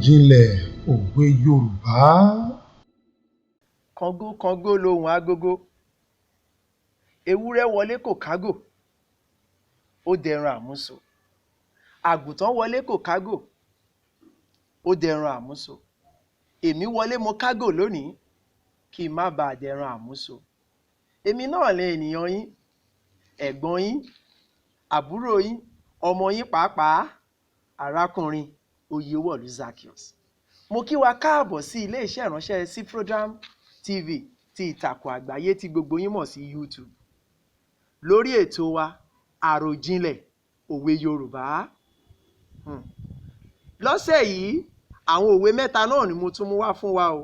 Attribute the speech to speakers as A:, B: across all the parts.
A: Àròjinlẹ̀ òwe Yorùbá.
B: Kàngó kàngó lohùn agogo, ewúrẹ́ wọlé kò kágò, ó dẹran àmúso. Àgùntàn wọlé kò kágò, ó dẹran àmúso. Èmi wọlé mo kágò lónìí kí n má baà dẹran àmúso. Èmi náà ni ènìyàn yín, ẹ̀gbọ́n yín, àbúrò yín, ọmọ yín pàápàá, arákùnrin Oyèwọ̀lú Zaccheaus. Mo kí wa káàbọ̀ sí ilé iṣẹ́ ìránṣẹ́ Cfrodram TV ti ìtàkùn àgbáyé tí gbogbo yín mọ̀ sí YouTube. Lórí ètò wa, Àròjinlẹ̀ òwe Yorùbá. Lọ́sẹ̀ yìí, àwọn òwe mẹ́ta náà ni mo tún mú wá fún wa o.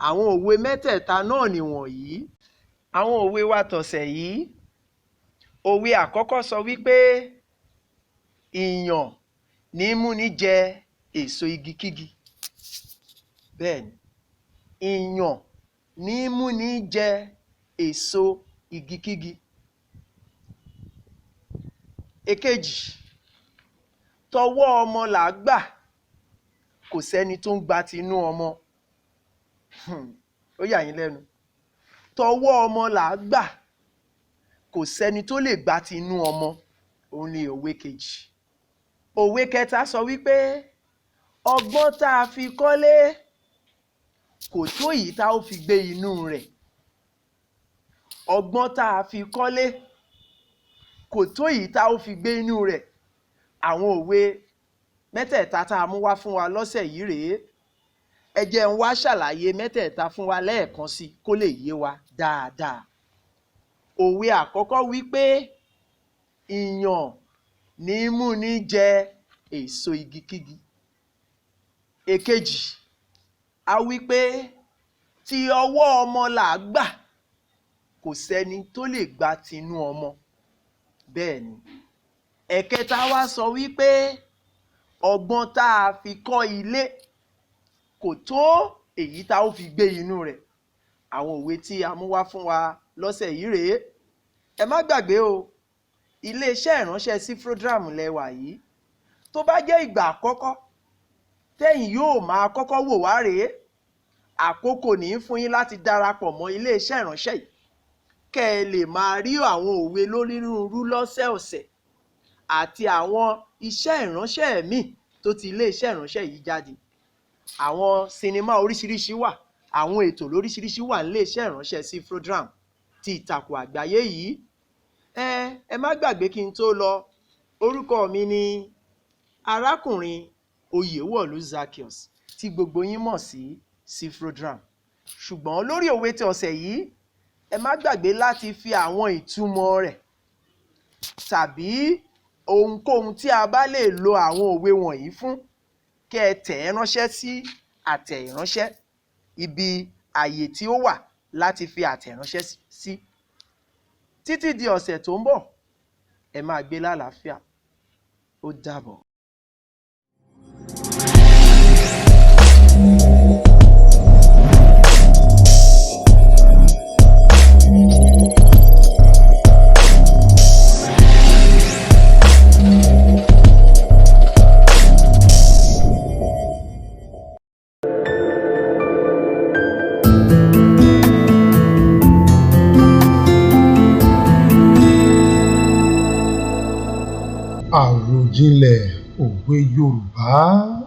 B: Àwọn òwe mẹ́tẹ̀ẹ̀ta náà ni wọ̀nyí. Àwọn òwe wa tọ̀sẹ̀ yìí. Òwe àkọ́kọ́ sọ wípé ìyàn ní í múni jẹ èso igikígi. Bẹ́ẹ̀ni, ìyàn ní í múni jẹ èso igikígi. Èkejì, tọwọ́ ọmọ là á gbà, kò sẹ́ni tó ń gba tinú ọmọ. Ó yà yín lẹ́nu. Tọwọ́ ọmọ là á gbà, kò sẹ́ni tó lè gba tinú ọmọ. Òun ni òwe kejì. Òwe kẹta sọ wípé ọgbọ́n tá a fi kọ́lé kò tó èyí tá ó fi gbé inú rẹ̀. Ọgbọ́n tá a fi kọ́lé kò tó èyí tá ó fi gbé inú rẹ̀. Àwọn òwe mẹ́tẹ̀ẹ̀ta tá a mú wá fún wa lọ́sẹ̀ yìí rèé. Ẹ jẹ́ n wá ṣàlàyé mẹ́tẹ̀ẹ̀ta fún wa lẹ́ẹ̀kan sí kó lè yé wa dáadáa. Òwe àkọ́kọ́ wípé ìyàn ní í múni jẹ èso igikígi. Èkejì, a wípé ti ọwọ́ ọmọ là á gbà, kò sẹ́ni tó lè gba tinú ọmọ. Bẹ́ẹ̀ni. Ẹ̀kẹta wá sọ wípé ọgbọ́n tá a fi kọ́ ilé kò tó èyí tá ó fi gbé inú rẹ̀. Àwọn òwe tí a mú wá fún wa lọ́sẹ̀ yìí rèé. Ẹ má gbàgbé o, ilé iṣẹ́ ìránṣẹ́ Cfrodram lẹ wà yìí. Tó bá jẹ́ ìgbà àkọ́kọ́ tẹ́yin yóò máa kọ́kọ́ wò wá rèé, àkókò ní í fún yín láti darapọ̀ mọ́ ilé iṣẹ́ ìránṣẹ́ yìí kẹ́ ẹ lè máa rí àwọn òwe lónírúurú lọ́sẹ̀ọ̀sẹ̀ àti àwọn iṣẹ́ ìránṣẹ́ míì tó ti ilé iṣẹ́ ìránṣẹ́ yìí jáde. Àwọn sinimá oríṣiríṣi wà, àwọn ètò lóríṣiríṣi wà nílé iṣẹ́ ìránṣẹ́ Cfrodram ti ìtàkùn àgbáyé yìí. Ẹ má gbàgbé kí n tó lọ, orúkọ mi ni arákùnrin Oyèwọ̀lú Zaccheaus tí gbogbo yín mọ̀ sí Cfrodram. Ṣùgbọ́n lórí òwe ti ọ̀sẹ̀ yìí, ẹ má gbàgbé láti fi àwọn ìtumọ̀ rẹ̀ tàbí ohunkóhun tí a bá lè lo àwọn òwe wọ̀nyí fún kí ẹ tẹ̀ ẹ́ ránṣẹ́ sí àtẹ̀ ìránṣẹ́ ibi ààyè tí ó wà láti fi àtẹ̀ránṣẹ́ sí. Títí di ọ̀sẹ̀ tó ń bọ̀, ẹ máa gbé lálàáfíà. Ó dàbọ̀.
A: Àròjinlẹ̀ òwe Yorùbá.